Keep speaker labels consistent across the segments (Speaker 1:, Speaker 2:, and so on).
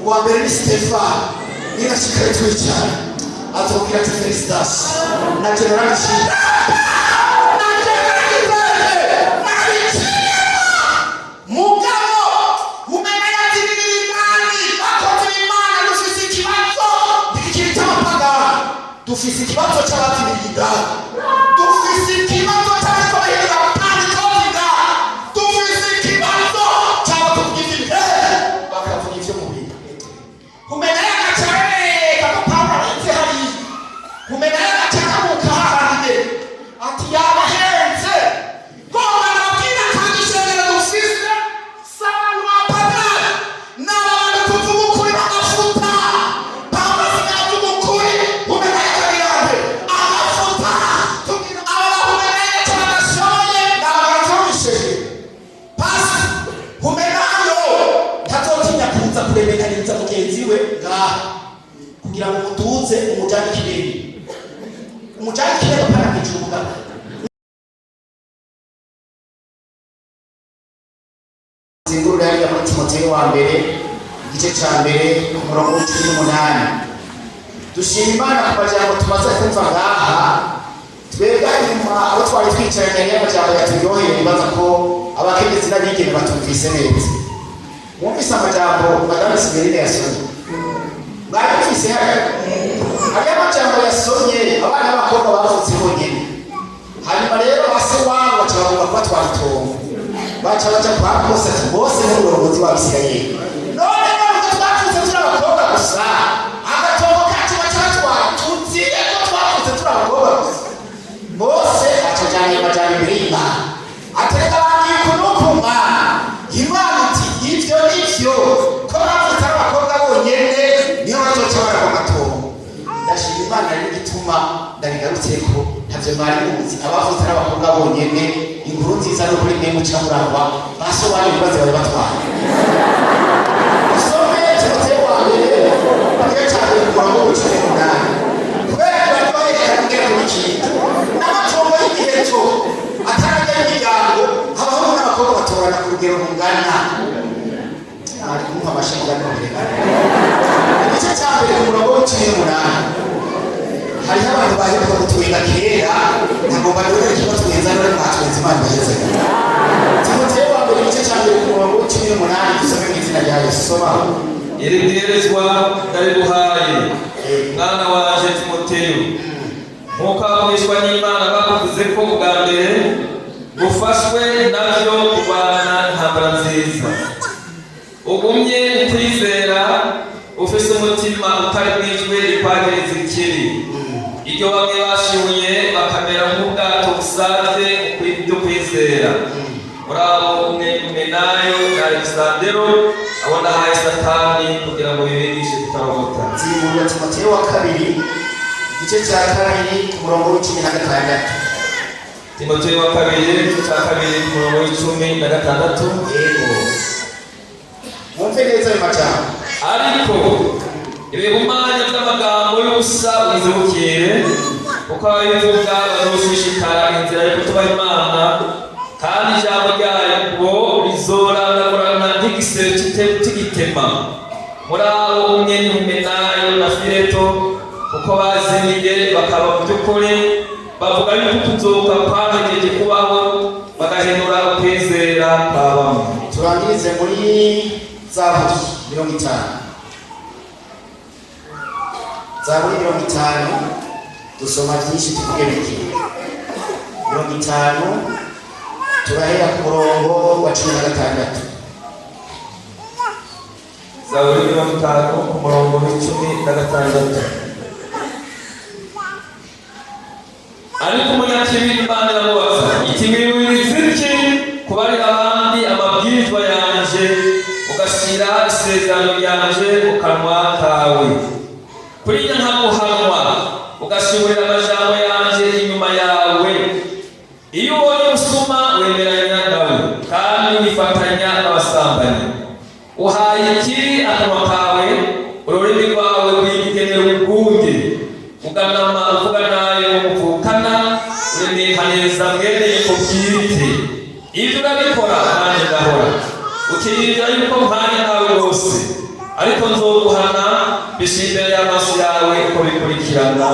Speaker 1: Uwa mbere ni Stefano. Ninashikaye twicara, azobwira ati: "Félicitations, na general Nshira, na general Givere mugabo umenya yatirira imani." Bakoze Imana. Dufise ikibazo ntigikiri cy'abapagani, dufise ikibazo cy'abatirira indani, dufise ikibazo cy'abariko bahindura Pantekote indani, dufise ikibazo cy'abo tuvuga ivy'ibihe bakavuga ivy'umubiri. Kumenya yagacarereka ko Pawulo arenze hariya, kumenya yagaca akamuka hahandi nyene, ati yabahenze. Ngomba nabwira kandi ishengero dufise si abantu bapagani, ni abantu tuvuga ukuri bagafuta. Pawulo asigaye avuga ukuri, umenya yakagira agafuta. Tubwira aba bahumenya icyo badashoboye, ni abantu bo mw'ishengero. Pasi Humenayo ntazotinya kuza kuremekaniriza mugenzi we ngaha kugira ngo mutuze, umujane ikirere, umujane ikirere pana mw'ijuru mugabo.
Speaker 2: Zingurura hariya muri Timoteyo wa mbere, igice ca mbere, ku murongo wa 18. Dushima Imana ku majambo tumaze kumva ngaha. Twebwe inyuma abo twari twicaranye, hariyo amajambo yaturyoheye. Nibaza ko abakenyezi n'abigeme batumvise neza. Mwumvise amajambo Madame Simerine yasomye? Mwayumvise? Hariya hariyo amajambo yasomye, abana b'abakobwa bavutse bonyene, hanyuma rero base wabo baca bagomba kubatwara itongo, baca baja kwa Mose, ati: "Mose nk'umurongozi w'Abisirayeli, none none ko twavutse turi abakobwa gusa, agatongo kacu baca batwara, tuzire ko twavutse turi abakobwa gusa?" Mose aca ajana ayo majambo imbere y'Imana, atereka bambwiye uku n'ukuma. Imana iti: "Ivyo nivyo, ko bavutse ari abakobwa bonyene, niho bazoca baragwa amatongo." Ndashima Imana rero. Igituma ndabigarutseko, ntavyo mwari muzi, abavutse ari abakobwa bonyene. Inkuru nziza ni ukuri mwe muca murangwa basobanuye ibibazo bari batwaye. Usome Timoteyo wa mbere, igice ca mbere, ku murongo wa 18, kubera ko bari baherekana kugera ku mikindi n'amatongo y'igiheto atarajya y'imiryango. Abahungu n'abakobwa batorana ku rugero rungana. Ari kumuha amashyi mugani mubirekana. Igice cya mbere, ku murongo wa 18. Hariho abantu baheruka gutwenga kera, ntabwo baryohera ikibatwenza. None mwatwenza, Imana ibaheze. Timoteyo wa mbere, igice cya mbere, ku murongo wa 18, dusome mu izina rya Yesu. Soma.
Speaker 3: Iri bwirizwa ndariguhaye, mwana wanje Timoteyo, nk'uko abavugishwa n'Imana bakuvuze ko ubwa mbere, gufashwe navyo kurwana intambara nziza, ugumye ukwizera, ufise umutima utari bwijwe rikwagiriza ikibi, iryo bamwe bashibuye bakamera nk'ubwato busavye mu byo kwizera. Muri abo umwe Humenayo na Alexandero, abo nahaye Satani kugira ngo bibigishe kutarogota.
Speaker 2: Zingurura Timoteyo wa kabiri, igice cya kabiri, ku murongo wa 16.
Speaker 3: Timoteyo wa kabiri, igice cya kabiri, ku murongo wa 16.
Speaker 2: Yego, mwumve neza ayo majambo.
Speaker 3: Ariko ibihumanya by'amagambo y'ubusa wizibukire, kuko ababivuga bazoshishikara inzira yo kutubaha Imana, kandi ijambo ryayo rizorandagurana nk'igisebe cy'igitema. Muri abo umwe ni Humenayo na Fileto, kuko bazimiye bakaba mu by'ukuri bavuga yuko ukuzuka kwahejeje kubaho, bagahenura ukwizera kwa bamwe.
Speaker 2: Turangirize muri Zaburi 50, Zaburi 50. Dusoma byinshi, tuvuge bike. 50, turahera ku murongo wa 16.
Speaker 3: Zaburi 50, ku murongo wa 16. Ariko umunyakibi Imana iramubaza iti: "Wiriza iki kubarira abandi amabwirizwa yanje, ugashyira isezerano ryanje mu kanwa kawe, kuriya nkaguhanwa, ugashiburira amajambo yanje inyuma yawe? Iyo ubonye umusuma wemeranya nawe, kandi wifatanya n'abasambanyi. Uhaye ikibi akanwa kawe, ururimi rwawe rwigenera ubwunge. Uganama uvuga nabi muvukana, uremekaniriza mwene nyoko bwite. Ibyo urabikora, nanjye ndahora, ukiyumvira yuko mpanye nawe rwose." Ariko nzoguhana bishyira imbere y'amaso yawe uko bikurikirana.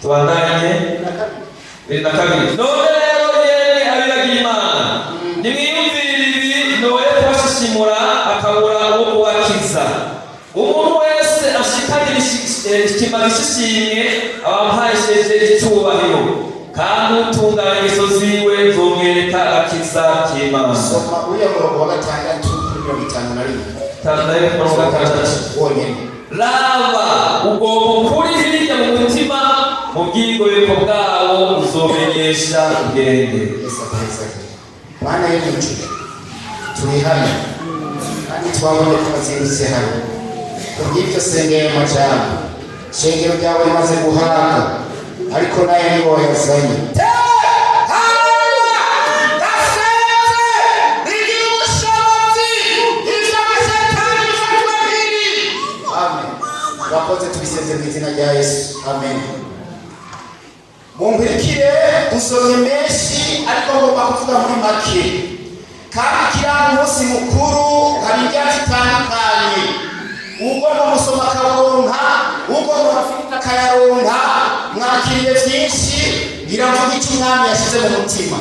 Speaker 3: Tubandanye 22. None rero, yemwe abiragira Imana, nimwiyumvire ibi, noye kubashishimura akabura uwo kubakiza. Umuntu wese ashikanira ikimazi c'ishimwe abamuhesheje icubahiro, kandi utunganya ingeso ziwe nzomwereka agakiza k'Imana.
Speaker 2: Soma uriya murongo wa gatandatu kuri 51.
Speaker 3: 6, mirongo 6.
Speaker 2: Wonyene.
Speaker 3: Raba, ugomba ukuri hirya mu mutima, mu bwigobeko bwawo uzomenyesha ubwenge.
Speaker 2: Yesu akwezage. Mana y'ijuru, turi hano kandi twabonye ko wazindutse hano. Kubw'ibyo sengera amajambo, shengero ryawe rimaze guhabwa, ariko nayo nibo wayazanye.
Speaker 1: Haleluya! Ndasenze rigira ubushobozi, ivyo amashetani bifatwe mpiri.
Speaker 2: Amen. Urakoze, tubisenze mu izina rya Yesu, amen. Munkurikire, dusomye menshi ariko ngomba kuvuga muri make, kandi kiranga umunsi mukuru hari ibyatsi bitandukanye. Ugomba gusoma akawuronka, ugomba amafiriti akayaronka. Mwakiriye byinshi, ngira mvuga icyo Umwami yashyize mu mutima.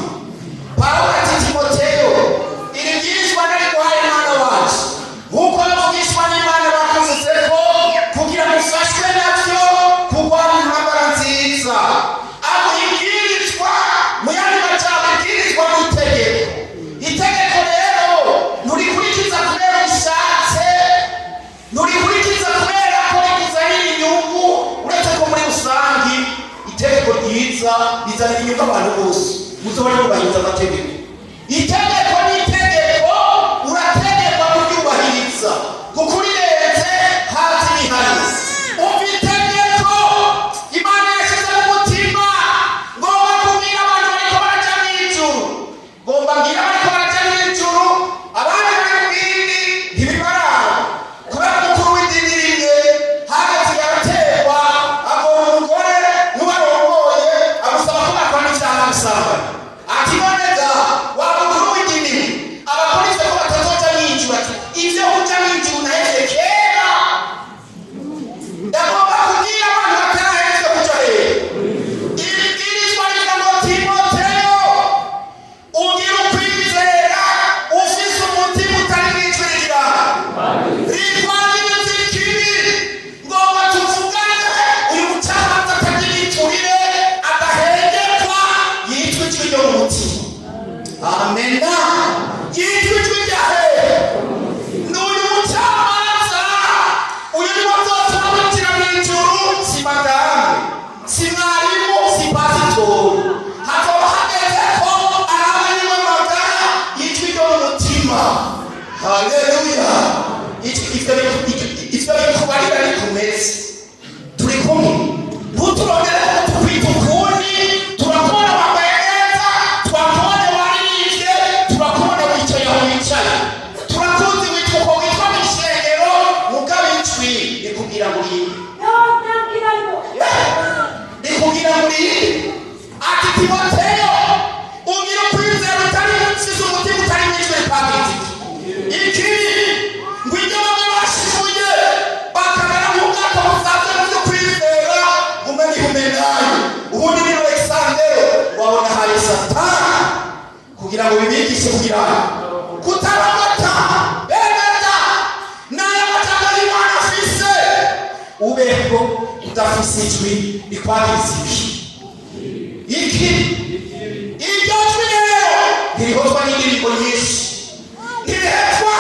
Speaker 2: Pawulo ati: "Timoteyo, iri bwirizwa nariguhaye, mwana wacu, nk'uko bavugishwa n'Imana bakuvuze ko kugira ngo ufashwe nabyo kurwana intambara nziza." Aho ibwirizwa, mu yandi majambo, ibwirizwa n'itegeko. Itegeko rero nturikurikiza kubera ushatse, nturikurikiza kubera ko rikuzanira inyungu, uretse ko muri rusangi itegeko ryiza rizanira inyungu abantu bose. Muzoba ryubahiriza amategeko. Itegeko ni itegeko, urategekwa kuryubahiriza, kuko urirenze haza ibihano. Umva itegeko Imana yashyize mu mutima. Ngomba kubwira abantu bariko baraja mw'ijuru, ngomba mbwira bariko baraja mw'ijuru, abandi bari mu bindi ntibibaraba. Kubera umukuru w'idini rimwe hagati yaraterwa, agora umugore n'uwarongoye, amusaba ko bakora icyaha gusambana. Ati: "None ga wa mukuru w'idini, abakora ivyo ko batazoja mw'ijuru?" Ati: "Ivyo kuja mw'ijuru nahevye kera. Ndagomba kubwira abantu batarahevye kuja." Rero ibwirizwa rivuga ngo: "Timoteyo, ugira ukwizera ufise umutima utari mw'ijwi rigira rikwangiriza ikibi." Ngomba tuvugane uyu mucamanza atagira iturire, adahengekwa, yitwa ijwi ryo mu mutima. Amena. Yitwa ijwi rya hehe? N'uyu mucamanza, uyu ni wazotuma winjira mu ijuru. Si madame, si mwarimu, si pasitori. Hazoba hageze ko araba niwe magara ijwi ryo mu mutima. Haleluya! Ivyo bikubarira rikomeze. Turi kumwe, ntuturondere ko tukwita ukundi. Turakubona wambaye neza, twakubonye waririmbye, turakubona wicaye aho wicaye, turakuzi witwa uko witwa mu ishengero. Mugabo ijwi rikubwira ngo urinde, rikubwira ngo urinde. Ati: "Timoteyo, ugira ukwizera utari ufise umutima utari mw'ijwi ripangiriza ikibi, ngo ibyo bamwe bashimuye bakamera nk'ubwato busanzwe mu byo kwizera, umenye ihumenayo ubundi ni Alexandero, wabona hari Satani kugira ngo bibigishe kugira kutarabata." Beneda n'aya majambo y'Imana afise, ubeho udafise ijwi rikwagiriza ibi iki. Iryo jwi rero ntirihozwa n'indirimbo nyinshi, ntirihezwa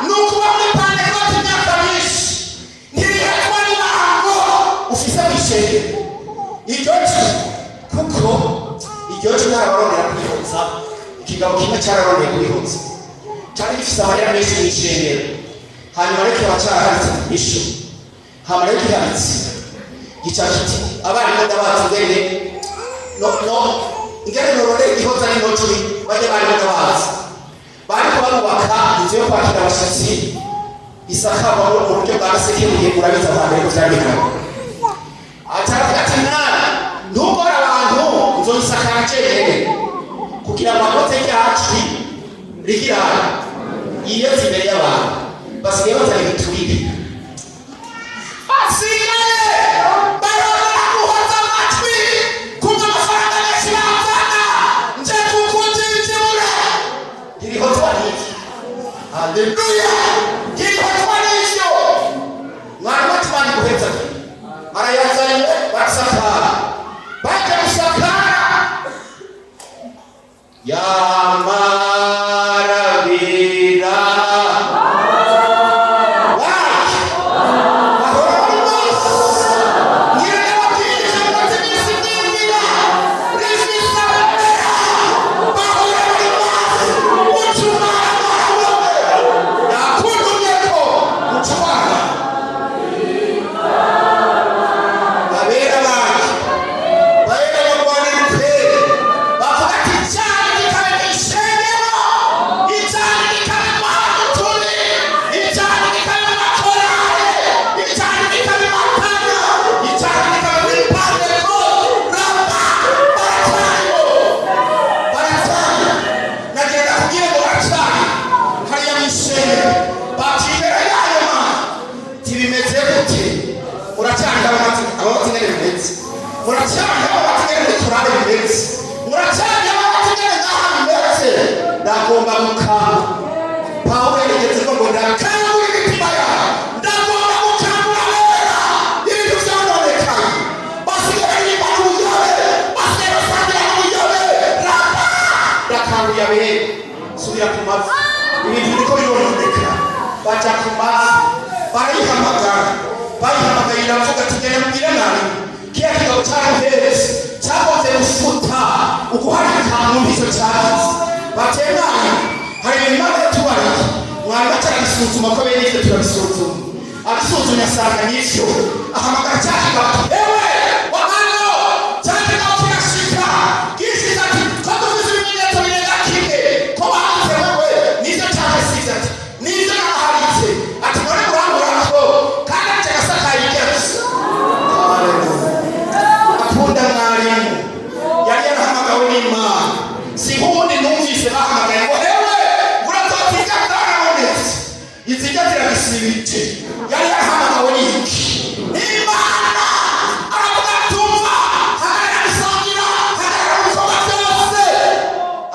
Speaker 2: n'ukuba muri Pantekote imyaka myinshi, ntirihezwa n'ibango ufise mw'ishengero. Iryo jwi, kuko iryo jwi narabarondera kurihoza. Ikigabo kimwe cyararondeye kurihoza, cyari gifise amahera menshi mw'ishengero, hanyuma rero kikaba cyaraharitse ishu. Hama rero giharitse gica kiti: "Abarimu ndabazi ngene no no ingene norondera igihoza n'ino jwi. Bajya barimu ndabazi, bariko barubaka inzu yo kwakira abashitsi isakarwa mu buryo bwa gasekebuye." Urabizi, abantu ariko vyari bihari. Ataravuga ati: "Mwana, ntugore abantu, nzoyisakara jenyene kugira ngo akoze rya jwi rigira yiyeze imbere y'abantu." Basigaye bazana ibiturire,
Speaker 1: Basigaye barongera guhoza amatwi kumva amafaranga menshi bazana nje kukujijura.
Speaker 2: Ntibihozwa n'ivyo.
Speaker 1: Haleluya, ntibihozwa n'ivyo.
Speaker 2: Mwarimu ati: "Bani guheza." Arayazanye, barasakara, baje gusakara yamarabira waje bahora bari maso.
Speaker 1: Ngira ndababwiriza mumaze iminsi mwibwira rifise abera bahora bari maso. Ucumara wowe
Speaker 2: Nakuntumyeko gucumara abera banje, bahera barwanira ukuri,
Speaker 1: bavuga ati: "Icyaha kikabe mu ishengero, icyaha kikabe mu hantu turi, icyaha kikabe mu makorale, icyaha kikabe mu matana, icyaha kikabe muri paneko ramba." Baracyariho,
Speaker 2: baracyari. Nagenda kubwira ngo baracyari hariya mu ishengero, baciye imbere yayo mana tibimeze gute? Muracyari ababatsi ingene bimeze? Muracyari ababatsi ingene muri korale bimeze? Muracyari ababatsi ingene ngaha bimeze? Ndagomba gukanga. Pawulo yarigeze ko ngo ndakangura imitima yawe,
Speaker 1: Ndagomba gukangura abera. Ibintu byononekaye, basigaye baririmba n'ubuyobe, basigaye basangira n'ubuyobe ramba.
Speaker 2: Ndakanguye abera, subira ku mavi, ibintu biriko birononekara. Baja ku mavi, barayihamagara. Bayihamagaye iravuga ati: "Genda mubwire mwarimu kiya kigabo cyaruhetse cyagoze gufuta uguharika mu icyo cyagize." Bateye mwarimu, hari ibintu Imana yatubariye. Mwarimu acarabisuzuma ko bene ivyo turabisuzuma. Abisuzumye asanga nivyo. Ahamagara cya kigabo ati: "Ewe wahano."
Speaker 1: Cya kigabo kirashika gishyize ati: "Ko dufise ibimenyetso birenga kimwe ko waharitse wewe, nivyo cyangwa sivyo?" Ati: "Nivyo, naraharitse." Ati: "None murambura ko kandi anje gasakaye ibyatsi."
Speaker 2: Akunda mwarimu, yari yarahamagawe n'Imana, si nk'ubundi numvise bahamagaye ngo: "Ewe, urazotiga bwarabonetse, izijya ziragisibije." Yari yarahamagawe n'iki?
Speaker 1: N'Imana. Aravuga: "Tumva, hagarara gusangira, hagarara mu bikorwa byose."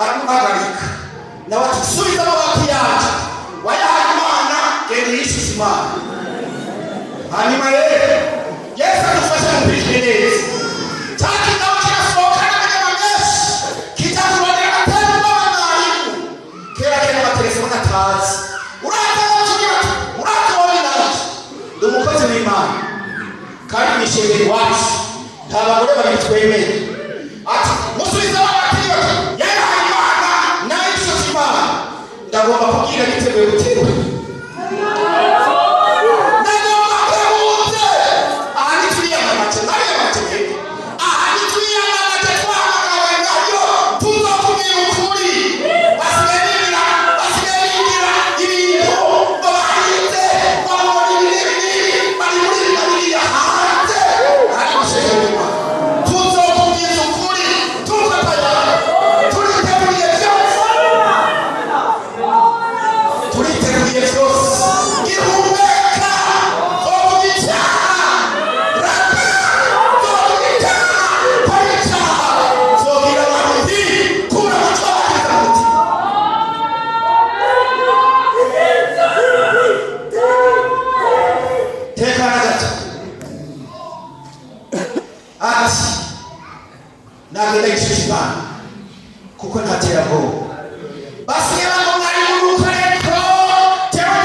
Speaker 2: Aramuhagarika nawe ati: "Subiza amabati yanjye, wayahaye Imana, genda uyishyuze Imana." Hanyuma rero Yesu adufashe mukurikire neza.
Speaker 1: Cya kigabo kirasohoka n'amanyama menshi, kijya kurondera agatembo mwarimu.
Speaker 2: Kera kera amatelefone atazi.
Speaker 1: Uraza wowe ati: "Uraza wowe nanjye."
Speaker 2: Ndi umukozi w'Imana kandi mwishengero iwacu nta bagore babiri twemeye. Ati:
Speaker 1: "Musubize amabati." Bati: "Yayahaye Imana,
Speaker 2: "Nawe ishyuze Imana." Ndagomba kubwira biteguye guterwa.
Speaker 1: Ndagomba kwehutse.
Speaker 2: Aha ntitwiyamamaje, ntariyamamaje mwebwe.
Speaker 1: Aha ntitwiyamamaje, twahamagawe nayo, tuzokubwira ukuri. Basigaye bigira, basigaye bigira ibintu ngo barinze babona ibi n'ibi n'ibi, bari muri ibi na biriya hanze.
Speaker 2: Ari mwishengero w'Imana.
Speaker 1: Tuzokubwiza ukuri, tufatanya, turiteguye byose.
Speaker 2: Turiteguye byose.
Speaker 1: Gihumeka zovuga icyaha raba, zovuga icyaha, kora icyaha.
Speaker 2: Zobwira abantu nti: "Kura umuco wagize mu mutima." Tekana gato. Ati: "Nagenda yishyuza Imana kuko nta terabwoba."
Speaker 1: Basigaye ngo mwari mu rukoreko tewe.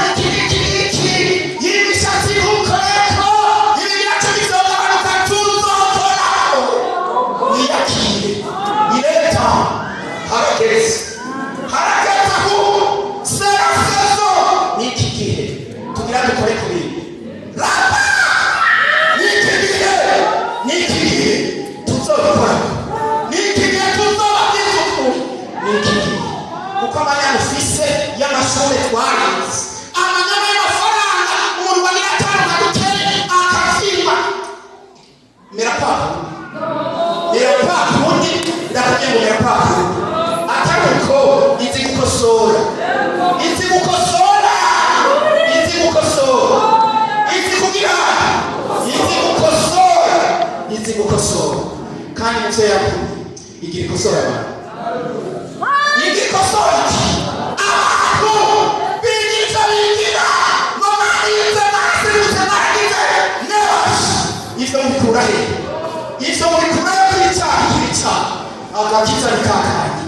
Speaker 1: Agakiza ni kakandi.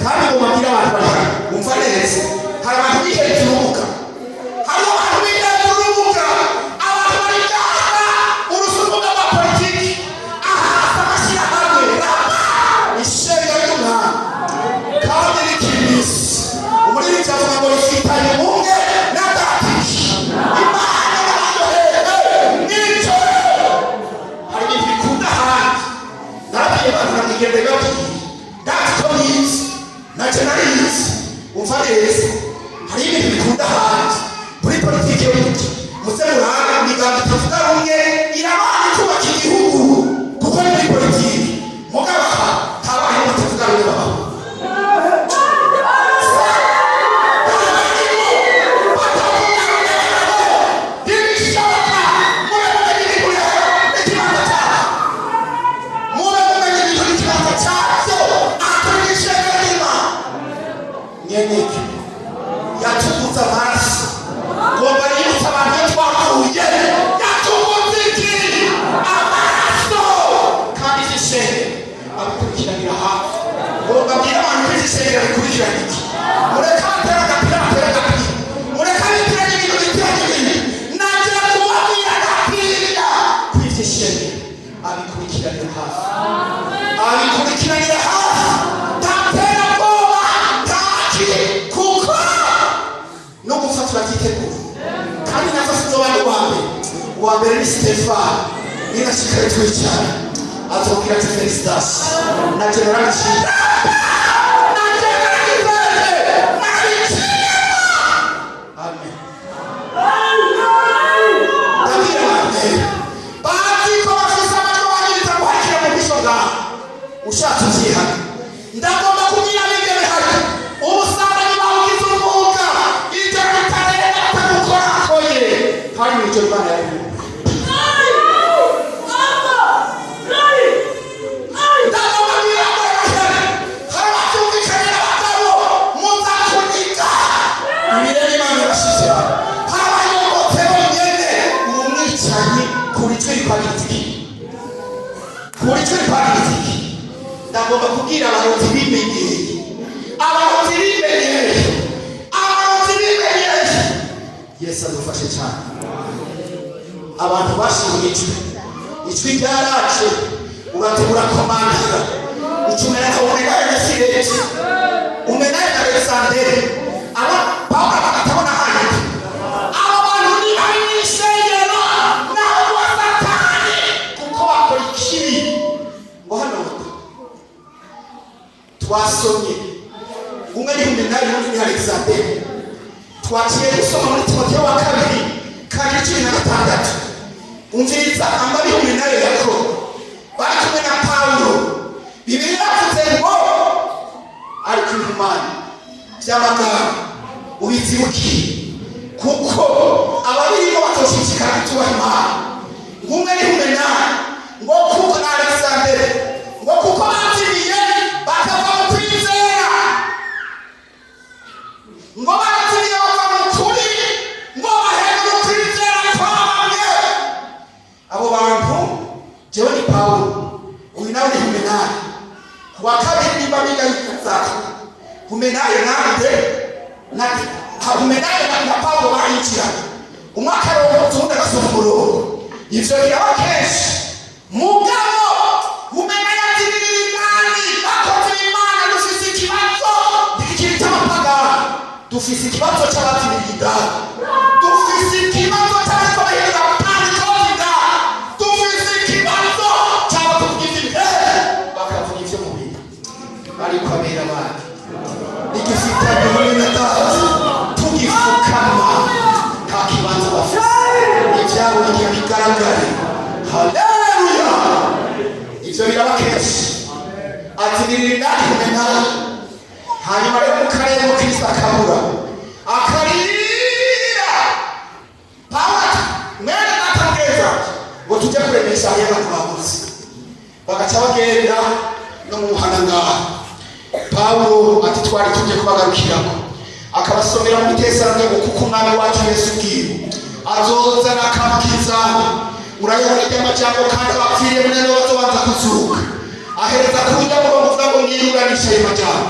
Speaker 1: Kandi ngo mabwire abantu bari hano, umva neza, hari abantu bihereza urubuga, hari abantu bihereza urubuga, abantu bari ngaha, urusukuga rwa politiki, ahasa amashyirahamwe raba ishengero ry'umwami kandi rikimisi. Umuririmbyi avuga ngo rifitanye ubumwe na datiki Imana n'abantu n'ijoro. Hari ibintu bikunda ahandi. Narabwiye abantu, namwigende babwiye, ndazi ko bizi, nacyo narizi. Umva neza, hari ibintu bikunda ahandi muri politiki yo muti muze murabe imigambi itavuga rumwe irabana ikubaka igihugu, kuko ni muri politiki. Mugabo aha habayeho batavuga rumwe babaho. Ntibishoboka. Mube mumenye ibintu n'ikibanza cyabyo, mube mumenye ibintu n'ikibanza cyabyo. Atari ishengero ry'Imana nyeneke yatuguze amaraso. Ngomba yibutsa abantu iyo twavuye. Yatuguze iki? Amaraso. Kandi izi shengero abikurikiranira hafi. Ngomba mbwira abantu ko izi shengero bikurikirana iki. Mureke abatera agapira batera agapira, mureke abitiranya ibintu bitiranya ibintu. Nagira kubabwira agapira kuri izi shengero abikurikiranira hafi, abikurikiranira hafi. Ntatera bwoba, ntaki, kuko no gupfa turabyitegura. Kandi nako sinzoba ndi uwa mbere. Uwa mbere ni Stefani. Ninashikare twicara, azobwira ati: "Félicitations, na general Chinda, na general Kizere narabiciyemo." Amen. Ndabwira abantu rero bazi ko bafise amajwi bagiriza guhakira mu bwisho bwawe, ushatse uvyihana. Ndagomba kubwira abigeme hano, ubusambanyi bawugize umwuga. Ijoro ritarenga batagukorakoye kandi mw'ijoro Imana yari. Ndagomba kubwira abagore, hari abatumvikanye n'abagabo, muza kuniga ibirere Imana yabashizeho. Hari abayobotse bonyene. Uri umwicanyi kuri ijwi rikwagiriza iki? Kuri ijwi rikwagiriza iki? Ndagomba kubwira abarozi bimenyereye, abarozi bimenyereye, abarozi bimenyereye. Yesu adufashe cyane. Abantu bashinguye ijwi, ijwi ryaraje, urategura komandira, ucumera nka Humenayo na Fileti, Humenayo na Alexandere. Aba Pawulo bakatabona handi. Abo bantu ni babi mw'ishengero, naho wa Satani, kuko bakora ikibi. Ngo hano twasomye, umwe ni Humenayo, undi ni Alexandere. Twaciye dusoma muri Timoteyo wa kabiri 2:16. Umviriza amabi Humenayo yakora bari kumwe na Pawulo. Bibiliya yavuze ngo ariko impumane by'amagambo ubizibukiye, kuko ababirimo batoshishikara kutubaha Imana. Ngumwe ni Humenayo, ngo kuko na Alexandere, ngo kuko bazimiye bakava mu kwizera, ngo barazimiye bava mu kuri, ngo bahindura ukwizera kwa bamwe. Abo bantu, jewe ni Pawulo, uyu nawe ni Humenayo. Ku wa kabiri nimba biga zako Humenayo nande na Humenayo na Pawulo barayinjirana, umwe akarongoza, uwundi agasoma umurongo. Ivyo biraba kenshi. Mugabo Humenayo atirira indani. Bakoze Imana, dufise ikibazo ntigikiri cy'abapagani, dufise ikibazo cy'abatirira indani, dufise ikibazo cy'abariko bahindura pantekote indani, dufise ikibazo cy'abatuvuga ivy'ibihe bakavuga ivy'umubiri. Ariko abera bandi igifitanye ubumwe na Data tugifukama, nta kibanza bafise. Ibyabo bigira bigaragare. Haleluya! Ivyo biraba kenshi. Ati nirindani Humenayo. Hanyuma rero mu karere mu Kristo akabura, akarira. Pawulo ati: "Mwene data mugenzi, ngo tujye kuremesha hariya abantu babuze." Bagaca bagenda no mu muhana ngaha. Pawulo ati: "Twari tujye kubagarukirako." Akabasomera muri Tesalonike ngo kuko Umwami wacu Yesu ubwiwe azozana akamukiza. Urayabona ry'amajambo, kandi abapfiriye muri no bazobanza kuzuka. Ahereza kurya murongo uvuga ngo mwiruranisha ayo majambo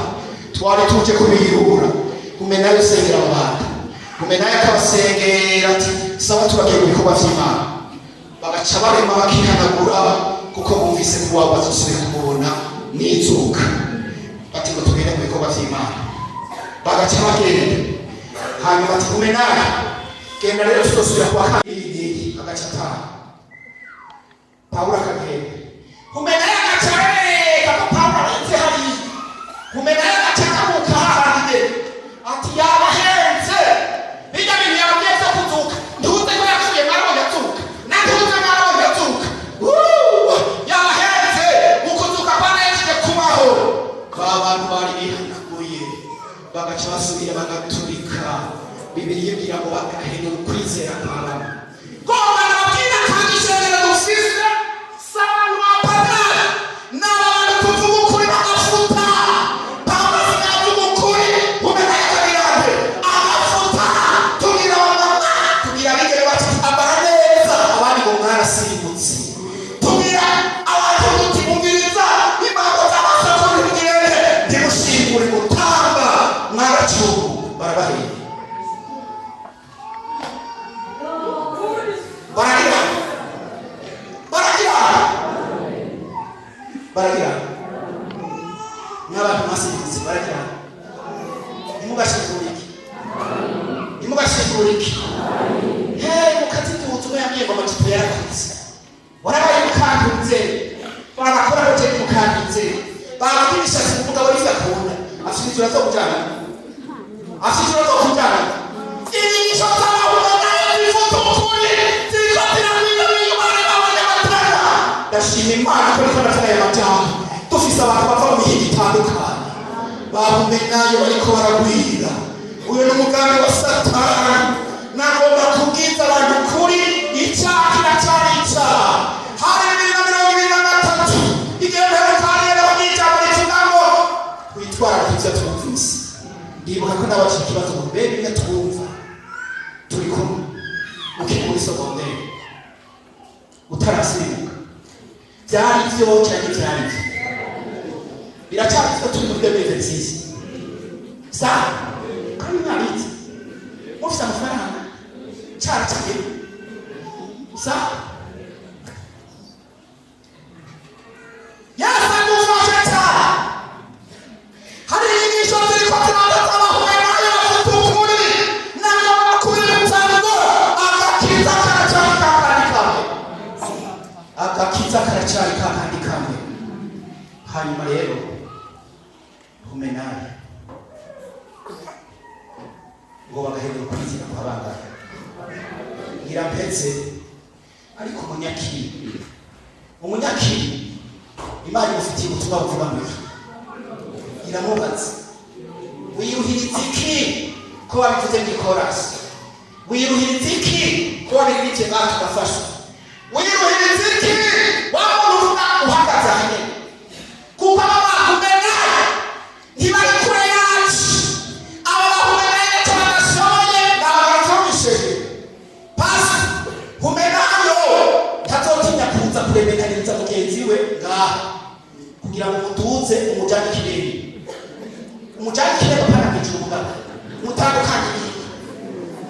Speaker 1: twari tuje kubirura. Humenayo usengera abo bantu, Humenayo akabasengera ati: "Sawa, turagiye mu bikorwa vy'Imana." Bagaca barema bakihanagura, kuko bumvise ko wabo bazosubira kumubona n'izuka. Bati ngo tugende mu bikorwa vy'Imana, bagaca bagenda. Hanyuma ati: "Humenayo, genda rero, tuzosubira kuwa kabiri." N'iyi agaca ataha, Pawulo akagenda, Humenayo agaca arereka ko Pawulo arenze hariya. Humenayo agaca agaruka hahandi ati: "Yabahenze, bijya bintu yababwiye byo kuzuka. Ntuze ko yapfuye, mwarabonye azuka, na ntuze mwarabonye azuka. Yabahenze, ukuzuka kwanejeje kubaho." Ba bantu bari bihanaguye bagaca basubira bagaturika. Bibiliya ibwira ngo bagahenura ukwizera kwa bamwe. Ngomba nababwira kandi ishengero dufise si abantu bapagani, ni abantu tuvuga ukuri bagafuta. Pawulo asigaye avuga ukuri, umenya yakabirande agafuta. Tubwira abamama, tubwira abigeme bati: "Ambara neza," abandi ngo: "Mwarasimbutse." Tubwira abantu tuti: "Mumviriza impango z'amasoko, ntibugende, ntimushingure mutamba, mwaracungu." Barabahera, baragira, baragira, baragira n'abantu mwasimbutse, baragira. Ntimugashingure iki, ntimugashingure iki. Hey, mukaziduza. Umwe yambwiye ngo amajipo yarakuze, warabaye mukanduze, barakora hoteli mukanduze, bavuga imishatsi. Umugabo nivyo akunda, afite inzira zo kujana, afite inzira zo kujana. Inyigisho z'abahungu nayo zivuga ukuri ziriko ziragwira biyubare b'abanyamatara. Ndashima Imana ko riko ndavuga aya majambo dufise abantu bava mu mihingo itandukanye. Babumenayo bariko baragwira. Uyu ni umugambi wa Satani. Nagomba kubwiza abantu ukuri: icyaha kiracyari icyaha. Hari 2023, igihe mperuka rero ijambo rivuga ngo twitwararike ibyo twumvise. Ndibuka ko nabacika ikibazo ngo: "Mbega ibyo twumva turi kumwe ukiri muri secondaire utarasirimuka byari byo cyangwa byari byo biracyari byo turi muri 2026?" Sa kandi mwabitse mufite amafaranga cyaracyari sa. Yesu agufashe cyane. Hari inyigisho ziriko ziraza z'abahuye nayo bafite ukuri. Nagomba kubibutsa ngo agakiza karacyari kakandi kamwe, agakiza karacyari kakandi kamwe. Hanyuma rero Humenayo ngo bagahindura ukwizera kwa bangahe? Ngira mpetse. Ariko umunyakiri, umunyakiri, Imana imufitiye ubutumwa buvuga ngo iki? Iramubaza: "Wiyuhiriza iki ko wabivuze mu ikorasi? Wiyuhiriza iki ko wabiririmbye ngaha tugafashwa? Wiyuhiriza iki wa muntu uvuga uhagaze aha nyene?" Kuko aba bahumenayo ntibari kure yacu. Aba bahumenayo ntacyo badashoboye, ntabwo. Pasi Humenayo ntazotinya kuza kuremekaniriza mugenzi we ngaha kugira ngo mutuze, umujane ikirere, umujane ikirere, apana kwijura umugabo mutandukanye ibintu.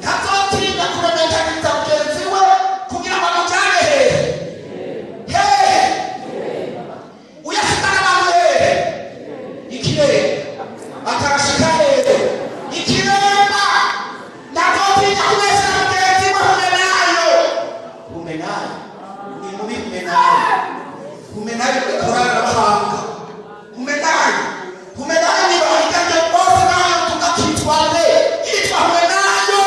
Speaker 1: Ntazotinya kuremekaniriza mugenzi we kugira ngo amujane hehe? Hehe? Uyashikana abantu hehe? Ikirere akarashika hehe? Ikiremba ntazotinya kubesera mugenzi we. Humenayo, Humenayo ni mubi. Humenayo, Humenayo korana n'abahanga. Humenayo, Humenayo ni bahiganye bose nayo tugakitwane yitwa Humenayo.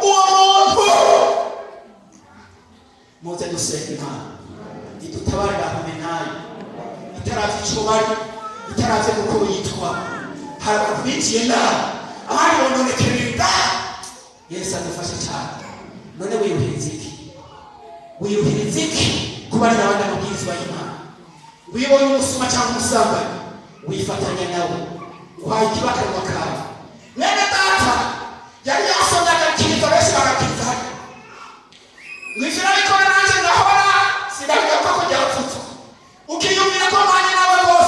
Speaker 1: Uwo muntu, muze dusenga Imana idutabarira Humenayo, itaravye ico bari, itaravye kuko yitwa. Hari abantu binjiye nabi, abandi bononekera inda. Yesu adufashe cyane. None wiyuhiriza iki? Wiyuhiriza iki kuba ari abandi amabwirizwa y'Imana? Wibonye umusuma cyangwa umusambanyi, wifatanya nawe, uhaye ikibakanwa kawe. Mwene data yari yasomye agakiriza, benshi bagakiriza hano mw'ijoro, ariko nanjye ndahora sinabigaruka ko ryapfutse. Ukiyumvira ko mpanye nawe rwose.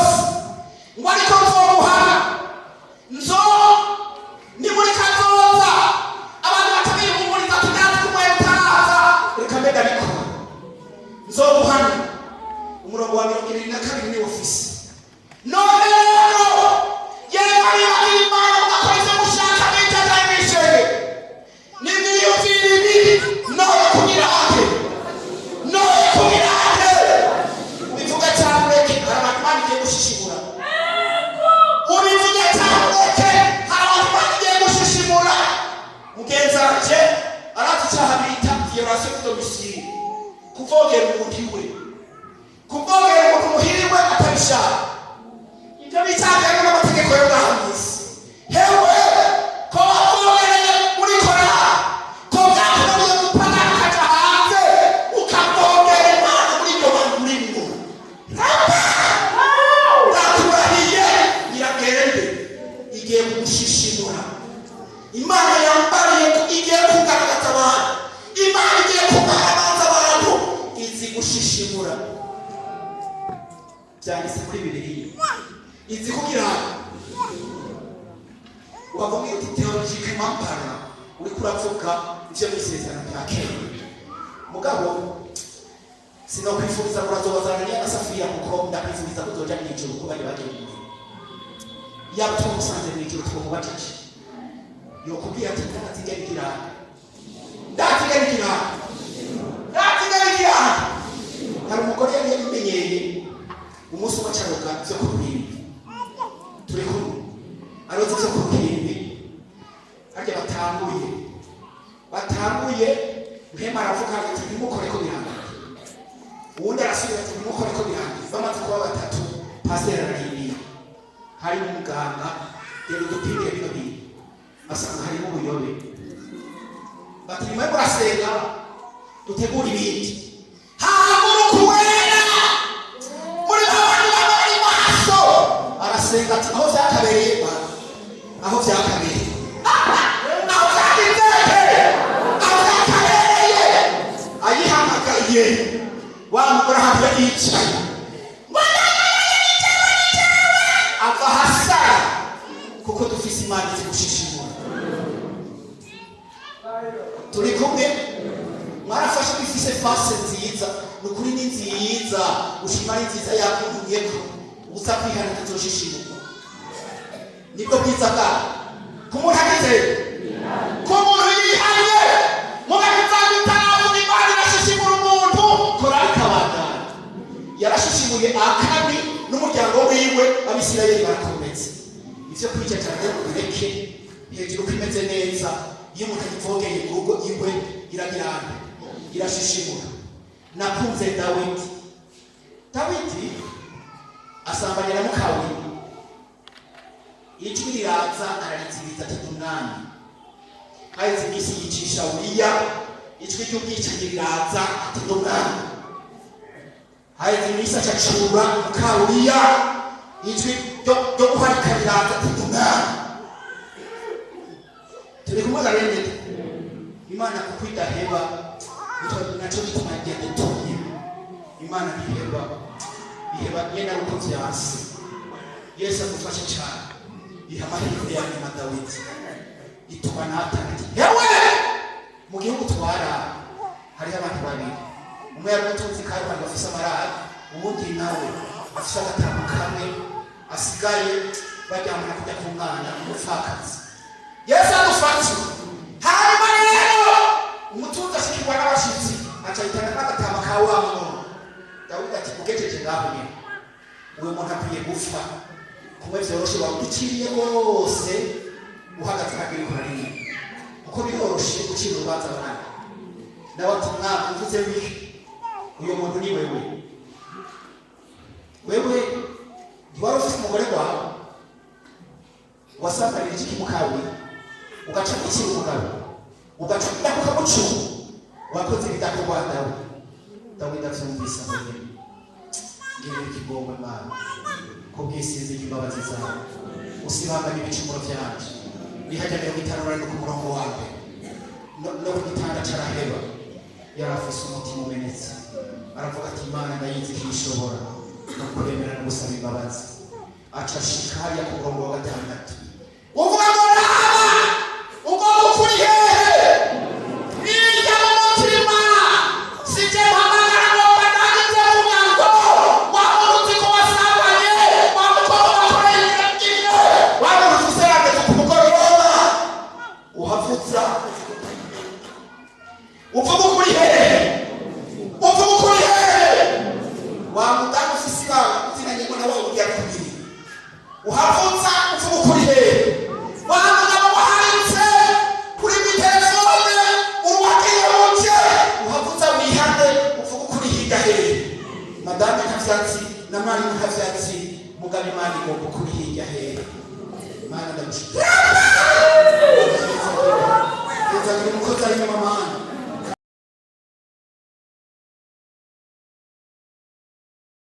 Speaker 1: Violation de domicile, kuvogera umuntu iwe, kuvogera umuntu muhiriwe atabishaka, ibyo bicanganye n'amategeko yo ngaha mw'isi. Hewe, ko wavogereye muri korali, ko byakunaniye gupana ukaja hanze ukavogera Imana muri iryo bantu urimwo, ndakurahiye, iragende igiye kugushishimura. Imana yambariye ko igiye kugaragaza abantu, Imana igiye kugaragaza abantu, izi gushishimura. Byanditse muri Bibiliya, izi kugira wavuga uti théologiquement parlant, uriko uravuga ivyo mu Isezerano rya Kera. Mugabo sinokwifuriza kurazobazana niya na Safira, kuko ndakwifuriza kuzoja mw'ijuru, ko bari bagiye mu ijuru. Yaba twamusanze mw'ijuru, twomubajije, yokubwira ati: "Ndaziga bigirana, ndaziga bigirana, ndaziga bigirana." Hari umugore yari yabimenyereye, umunsi umwe acaroga ivyo ku ruhimbi. Turi kumwe? Aroza ivyo ku ruhimbi harya batanguye Muhema aravuga ati: "Ntimukore ko birangiye." Uwundi arasubira ati: "Ntimukore ko birangiye." Bamaze kuba batatu, pasiteri ararindira, harimo umuganga rero dupimire bino bintu, asanga harimo ubuyobe. Bati: "Nyuma yo murasenga, dutegura ibindi." Haguruka uwera muri babandi baba bari maso, arasenga ati: "Aho byakabereye ba, aho byakabereye, aho byagize, aho byakabereye." Ayihamagaye, wa mugore ahantu yari yicaye ava hasara, kuko dufise Imana izi gushishimura. Turi kumwe? Mwarafashe ko ifise face nziza? Ni ukuri ni nziza, ushima ari nziza, yakuntumyeko uza kwihana, tuzoshishimurwa. Nibwo bwiza bwawe ku muntu agize, ku muntu yihanye. Mugakizanga itaravuga, Imana irashishimura umuntu, korali ikabandanya. Yarashishimuye Akani n'umuryango wiwe, Abisirayeli barakometse. Ivyo kwica cyane ubireke hejuru ko imeze neza. Iyo umuntu agivogeye mu rugo iwe, iragirana, irashishimura. Nakunze Dawidi. Dawidi asambanya na mukawe, ijwi riraza, ararizibiza ati: "Umwami." Haheze iminsi yicisha Uriya, ijwi ry'ubwicanyi riraza, ati: "Umwami." Haheze iminsi acacura muka Uriya, ijwi ryo guharika riraza, ati: "Umwami." Turi kumwe ga bene? Imana kuko idaheba, naco gituma yadutumye. Imana ntiheba, iheba nyene ari uko vyanse. Yesu agufashe cane. Iha amahirwe ya nyuma Dawidi, ituma Natani ati: "Hewe, mu gihugu twara hariho abantu babiri, umwe yari umutunzi kandi abantu bafise amarari, uwundi nawe afise agatama kamwe asigaye baryamana kujya ku mwana umupfakazi." Yesu adufashe. Hanyuma rero umutunzi ashikirwa n'abashitsi, aca ahitana n'agatama ka wa muntu. Dawidi ati: "Ugejeje ngaho nyene, uyu muntu akwiye gupfa." Kumwe vyoroshe wabiciriye rwose, uhagaze hagiri kuraririmba, kuko biroroshe gucira urubanza abandi. Nawe ati: "Mwami, uvuze wiki? Uyu muntu ni wewe. Wewe ntiwari ufise umugore wawe wasambanira iki mukawe, ugaca ukira umugabo, ugaca ukamucuma, wakoze ibidakorwa." Dawe Dawidi avyumvise aho nyene: "Ngirira ikigongwe Mana, kubwisizi imbabazi zawe, usibanganye ibicumuro vyanje." Nihajya 54 ku murongo wa mbere, no ku gitanda caraheba. Yari afise umutima umenetse, aravuga ati: "Imana ndayizi ko ishobora no kuremera no gusaba imbabazi." Aca ashika hariya ku murongo wa gatandatu, uvuga ngo: "Raba ugomba ukuri hehe hirya mu mutima, sije mpamagara ngo mbandangize vuga ngo wa muntu uzi ko wasambanye, wa mukobwa wakoreye ibintu, wa muntu ufise yageze ku mugoroba, uhavutsa uvuga ukuri hehe, uvuga ukuri hehe, wa mudamu ufise ibanga uzinanye na wa wundi yakubiri, uhavutsa uvuga ukuri hehe, wa mugabo waharitse kuri telefone uruwagiye muje." Umwarimu ntavyatsi, mugabo Imana igomba ukuri hirya hera. Imana ndagushimira.